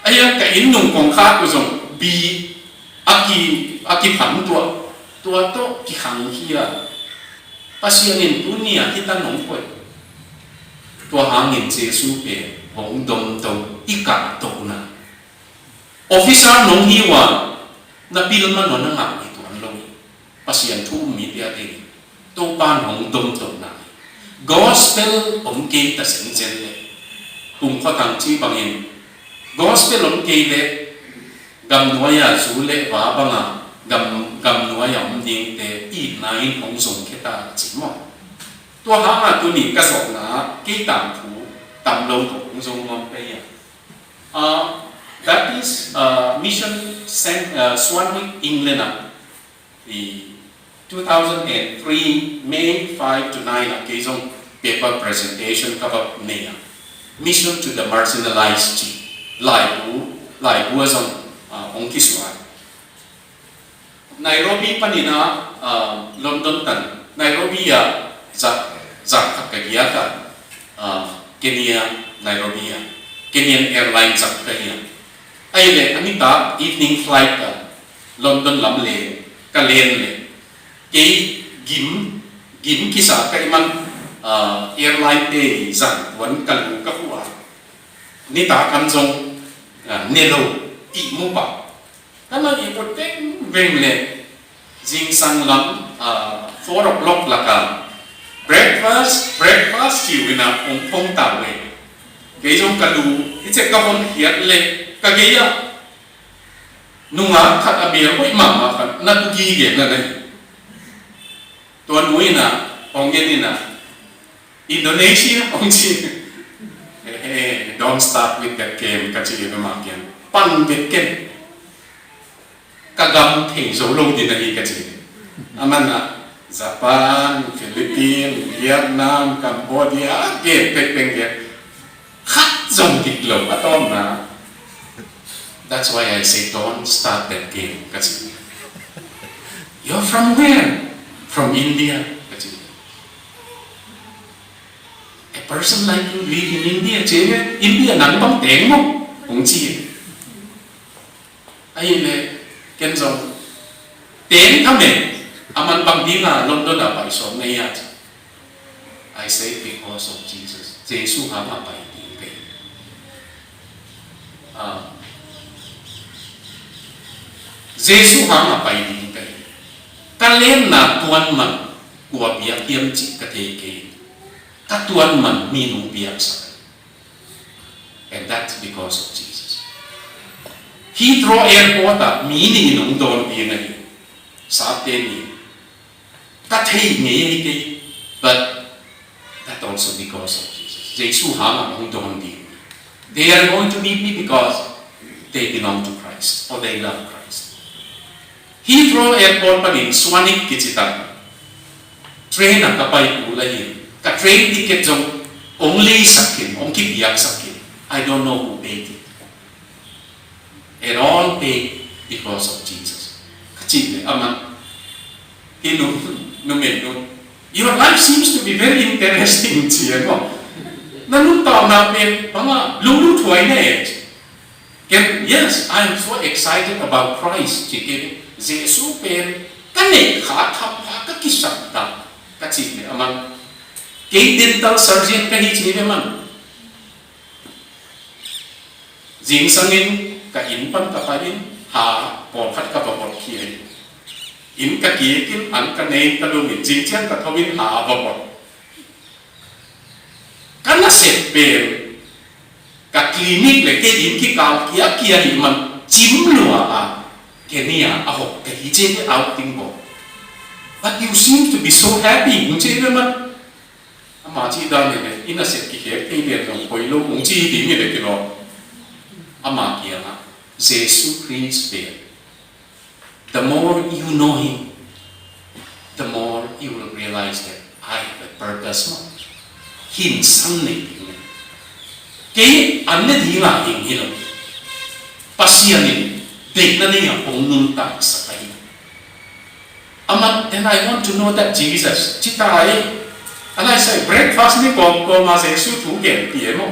Ahi a, ka inn nung kongkhak uh zong bi. A ki, a kiphan tua, tua tawh kikhangkhia. Pasian in tuni-a hih tan hong koih. Tua hangin Jesu pen hong domto i kahtohna. Officer nong hi uh a, na pil man uh a na ngah hi tuan lo hi. Pasian thu um mite a ding Topa'n hong domtohna hi. Gospel om kei ta sensen leh, Kum Khua Thang cih bangin, gospel om kei leh gamnuai-a zu le va banga gam, gamnuai-a om dingte itna in hong zong khia ta ci maw. Tua hangah tuni ka zawhna kei tangthu tam lo tawh hong zong nuam ka hi a. Uh, Baptist, uh, Mission Cent-, uh, Swanwick, England ah, i two thousand and three, May five to nine ah, kei zong paper presentation ka va nei a. Mission to the Marginalized ci. Laibu, laibu a zong, uh, hong kisuai. Nairobi panin ah, ah, London tan. Nairobi ah za-, zan khat ka giak a, ah, Kenya, Nairobi ah. Kenyan Airline zan ka hi a. Ahih leh a nitak evening flight ah London lam leng ka len leh, kei gim, gim kisa ka hih man, ah, airline te zan kuan ka lu ka huh a. Nitak an zong, ah, ne lo, ihmu pah. Ka na ihmu teng veng leh zingsang lam, ah, four o'clock lakah breakfast, breakfast ci uh in ah hong phong ta uh e. Kei zong ka lu, i cek ka hon khiat leh ka gei ah nungak khat a bel hoih mahmah khat na tu gige na na hi. Tua nu in ah hong en in ah, Indonesia, hong ci. Hey, hey, don't start with that game, ka ci hi ve mah kiang. Pan bek ken. Ka gam thei zo lo ding ahi, ka ci. Aman ah Japan, Philippines, Vietnam, Cambodia, game pekpek game. Khat zong dik lo, a tawpna. That's why I say, "Don't start that game," ka ci. "You're from where?" "From India," ka ci. "A person like you live in India," ci. "India nang bang teng maw?" hong ci. Ahih leh ken zong teng tham e, aman bang dinga London ah pai sawm na hia ci. I say, "Because of Jesus." Jesu hangah pai ding ka hi. Ah, Jesu hangah pai ding ka hi. Ka lenna tuan man kua biak hiam cih ka thei kei. Ka tuan man mi nong biaksak. And that's because of Jesus. Heathrow Airport ah mi nih in hong dawn ding ahi. Sapte nih. Ka thei ngei ahi kei. But that also because of Jesus. Jesu hangah hong dawn ding. They are going to meet me because they belong to Christ or they love Christ. Heathrow Airport panin Swanwick kici tan train ah ka pai kul ahi. Ka train ticket zong hong leisak khin, hong kipiaksak khin. I don't know who paid it. And all paid because of Jesus. Ka cih leh aman, "Hi nu, numei nu, your life seems to be very interesting," ci a maw. "Na nuntakna pen bang a lunglut huai na e," ci. Ken, "Yes, I am so excited about Christ," ci. Ken, "Jesu pen ka neih kha tham kha ka kisam ta," ka cih leh aman, "Kei dental surgeon ka hi," ci ve man. Zingsangin ka inn pan ka pai in, ha pawlkhat ka va bawlkhia in. Inn ka kik in, an ka nei in ka lum in, zingciang ka tho in, ha va bawlh. Ka nasep pen ka clinic le kei inn kikal kiakia hi man, cim lua a, Kenya a hawk ka hi ci ve, outing bawh. "But you seem to be so happy," hong ci ve man. Ama cih dan hi le, i nasep kikhek thei lian zong poi lo, hong ci ding hi le kilawm. Ama kiangah, Jesu Khrist pen, the more you know him, the more you will realize that I have a purpose, maw. Hing san nei ding le. Kei an ne ding a hing hi lo. Pasian in deihna nei a hong nuntaksak ahi. Aman, then I want to know that Jesus. Ci ta ei. A lai sai breakfast ni kawmkawm a Jesu thu gen pi e maw.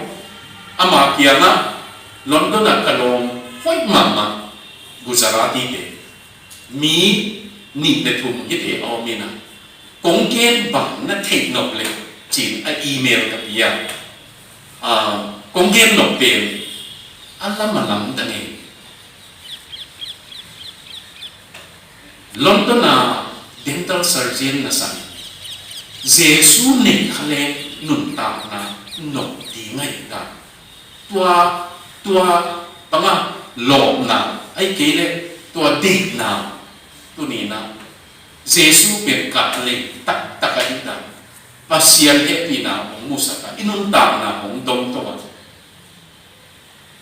Ama kiangah London ah ka lawm hoih mahmah Gujarati te. Mi nih le thum hite a om in a. Kong gen bang na theih nop le cin a email ka pia. Ah, kong gen nop pen a lam a lam ta ngei. London a dental surgeon na sang Jesu nei kha le nuntakna nop ding ahi ta. Tua, tua panga lawpna, ahih kei le tua deihna, tuni-in a Jesu pen kah lei taktak ahi ta. Pasian hehpihna hong musak a, i nuntakna hong dom to a.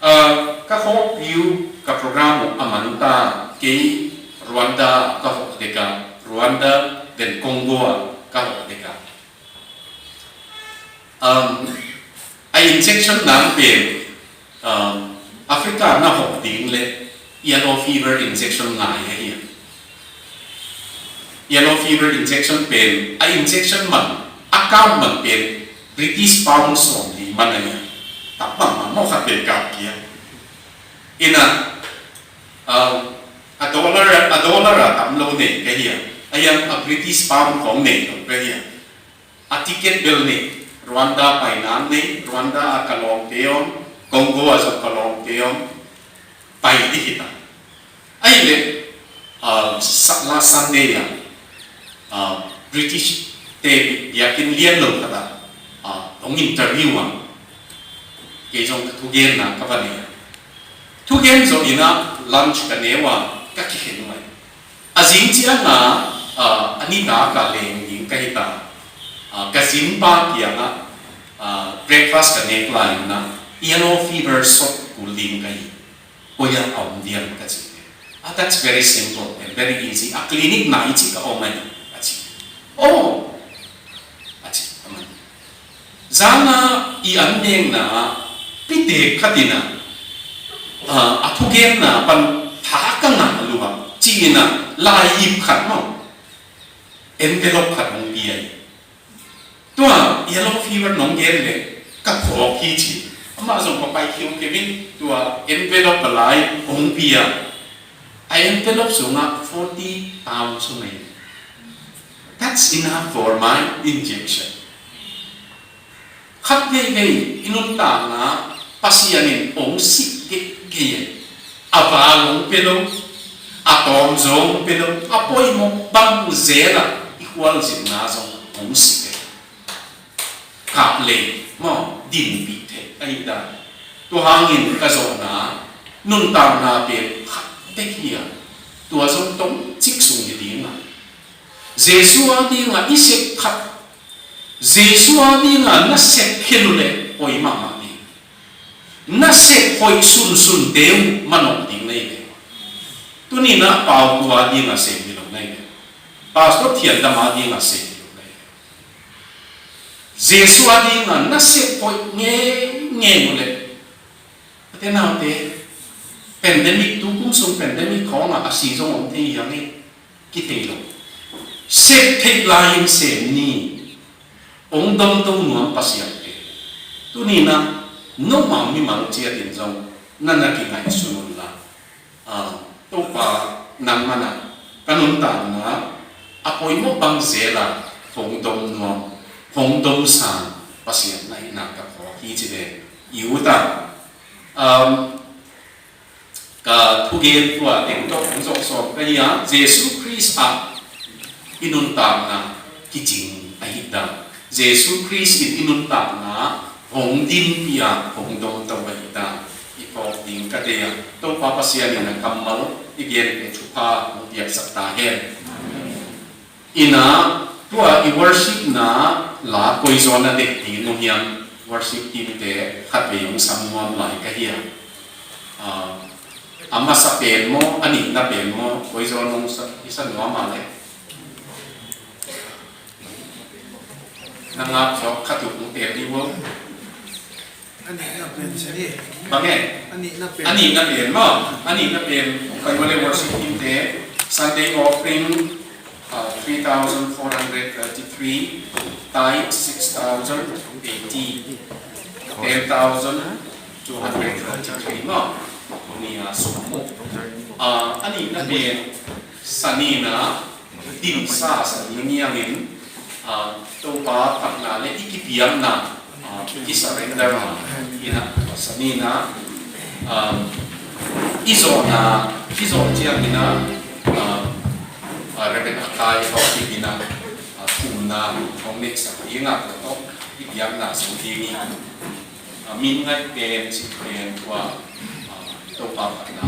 Ah, ka khawk view, ka program uh a man ta, kei Rwanda ka hawh dek a, Rwanda, then Congo ah ka hawh dek a. Um, a injection nang pen, um, Africa na hawh ding le yellow fever injection ngai ahi a. Yellow fever injection pen, a injection man, a kap man pen British pound sawmli man ahi a. Taktak man maw, khat pen kap kia. In a, um, a dollar, a dollar a tam lo nei ka hi a. A yang a British pound khawng nei lo ka hi a. A ticket bel nei, Rwanda pai nang nei, Rwanda ah ka lawmte om, Congo ah zong ka lawmte om, pai ding hi ta. Ahih leh, ah, sa-, last Sunday ah, ah, British te biakinn lian lo khat ah, ah, hong interview ah, kei zong ka thugenna ka va nei a. Thugen zawh in a lunch ka ne uh a, ka kikhen uh a. A zing ciang a, ah, a nitak a leng ding ka hi ta. Ah, ka zingpa kiangah, ah, breakfast ka nek lai in a, yellow fever shot kul ding ka hi. Koi ah a om diam ka ci. Ah, that's very simple and very easy. A clinic nai cik a om ahi, a ci. Oh, a ci, aman. Zan a i an nekna ah pitek khat in a, ah, a thugenna pan tha ka ngah lua, ci-in a lai ip khat maw, envelope khat hong pia hi. Tua yellow fever nong gen leh ka phawk hi ci. Amah zong ka pai khiu kei in, tua envelope a lai hong pia. A envelope sungah forty pounds om hi. That's enough for my injection. Khat veivei i nuntakna Pasian in hong sik geihgeih e. A val hong pia lo, a tawmzaw hong pia lo, a poimawh bang zel a i khualzinna zong hong sik e. Kah lei maw, dinpih theih ahi dan. Tua hangin ka zawhna nuntakna pen khat bek hi a, tua zong tong cik sung hi ding a, Jesu a ding a i sep khat, Jesu a ding a na sep khin uh leh poi mahmah ding. Na sep hoih sunsunte uh manawh ding na hi ve. Tuni-in a Pau Kua a ding a sem hi lo na hi ve. Pastor Thian Dam a ding a sem hi lo na hi ve. Jesu a ding a na sep hoih ngeingei uh leh, a te naute, pandemic, tu kum sung pandemic khawng a a si zong om thei hi hang e. Kithei lo. Sep theih lai-in sem ni. Hong domto nuam Pasian te. Tuni-in a nomau mimal ciat in zong na na kingaihsun un la. Ah, Topa, nangmah in a ka nuntakna a poimawh bang zel a hong dom nuam, hong dom sang Pasian na hihna ka phawk hi ci ve. I ut a, um, ka thugen tua teng tawh hong zawh sawm ka hi a, Jesu Khrist ah i nuntakna kicing ahih dan, Jesu Khrist in i nuntakna hong dinpih a, hong domto ahih dan i phawk ding ka deih a, Topa Pasian in a kammal i gente thupha hong piaksak ta hen. In a, tua i worship na, la koi zaw na deih ding nong hiam, worship team te khatvei hong sam nuam lai ka hi a. Ah, a masa pen maw, a nihna pen maw, koi zaw nong sa, i sa nuam a le. Na ngak zaw khat uh hong tel ding maw? A nihna pen sa ni. Bang e? A nihna pen. A nihna pen maw? A nihna pen, koi zaw le worship team te, Sunday offering, uh, three thousand four hundred thirty-three, tithe six thousand eighty, ten thousand two hundred thirty-three maw. Ni a sum mu. Ah, a nihna pen, sa ni na, din sa sa ni ngiangin, ah, Topa phatna le i kipiakna, ah, i surrender na, i na, sa ni na, ah, i zawhna, i zawh ciangin a, ah, ah, Reverend Akai tawh i na, ah, thumna hong neihsak ding a, tawh i piakna sa ding i, ah, min ngaih pen, cih pen tua, ah, Topa phatna.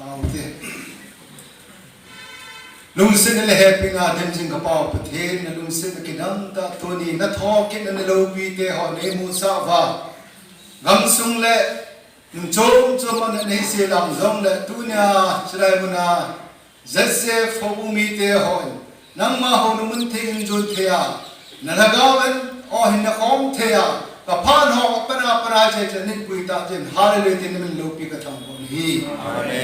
Aute. Lungsim le hehpihna dim zing ka Pa aw Pathian, na lungsim na kidang ta, tuni na thawhkikna na lopite haw nei muhsah va. Gam sung le nung cuamcuam ah na nei silam zong le tunia cidai muna Z C F hobu mite haw in nangmah haw na mun thei in zun thei a, na lhagau in aw hin na khawm thei a, ka phan hawng a pana pana zia zia nitpui tah zia in Hallelujah ti na min lopi ka thang kawh na hi.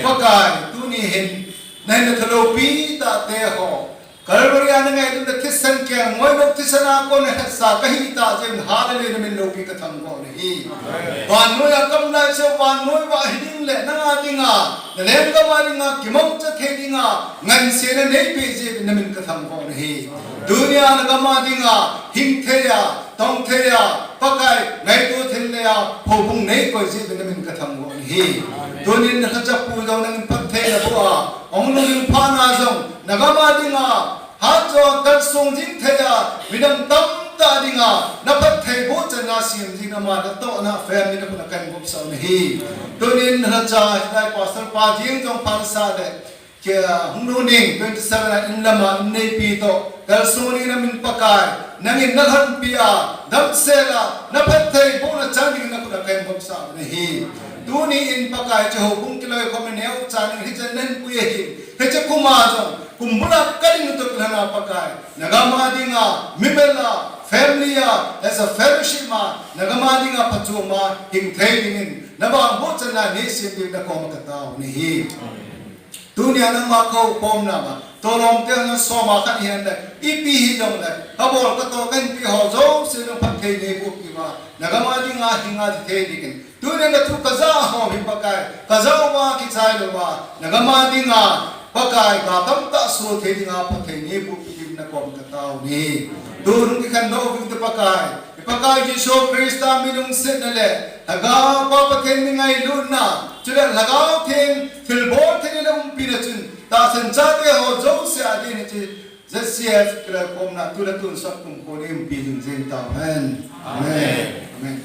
Pakai, tuni hin na hin na thalopi tahte haw Calvary a na ngaih ding na thisen kiang nguai lo thisen a kawh na hetsa ka hi tah zia in Hallelujah na min lopi ka thang kawh na hi. Vannuai a kam lai sia vannuai va hi ding le nang a dinga na lenggam a dinga kimawh ca thei dinga ngansia na nei pih zia in na min ka thang kawh na hi. Tunia na gam a dinga hing thei a, tong thei a, Pakai ngaitu thei le a, hobung nei koi zia in na min ka thang kawh na hi. Tunin na thacapu zong nangin phat thei na bu a, hong lungin phana zong na gam a dinga hat zaw kalsung zing thei a, midang tamtah dinga na phat thei bu can na siam zing na ma na tawh na family na puna kan gupsau na hi. Tunin na thaca hitai pastor pa zing zong phansa le kia hung lu ning twenty seven a inn lama inn neipi tawh kalsung ning na min Pakai nangin na lhanpi a damsel a na phat thei bu na can ding na puna kan gupsau na hi. Tuni in Pakai ci hobung kiloi khom na neu can ning hi can nen pui a hi. Hi ci kuma zong kumbula ka ding tuk lana Pakai na gam a dinga mimel a family a as a fellowship ma na gam a dinga phacuam a hing thei dingin na bang bu can lai nei siam ding na kawm a ka tau na hi. Tunia nangmah ko pawmna ma tawlawmte na sawma khat hian le ipi hi dong le ka bawl ka taw ka hinpi haw zo si nang phat thei nei bu ki ma na gam a dinga hing a di thei dingin Tunin na thu ka za hawm hi Pakai ka za uwa kicai lo uwa na gam a dinga Pakai ga tamtah sual thei dinga phat thei ni buh kidim na kawm ka tau ni. Tun hong kikhen lo vingte Pakai i Pakai Jesu Khrista mi lungsiatna le Lhagau Pa Pathian mi ngailutna cule Lhagau Theng thilbawl thei ni na umpina cun tahsan cate haw zo sia a ding hi ci. Z C F kilai kawmna tu le tun sap kum kawm ni umpi zingzing tau hen. Amen. Amen.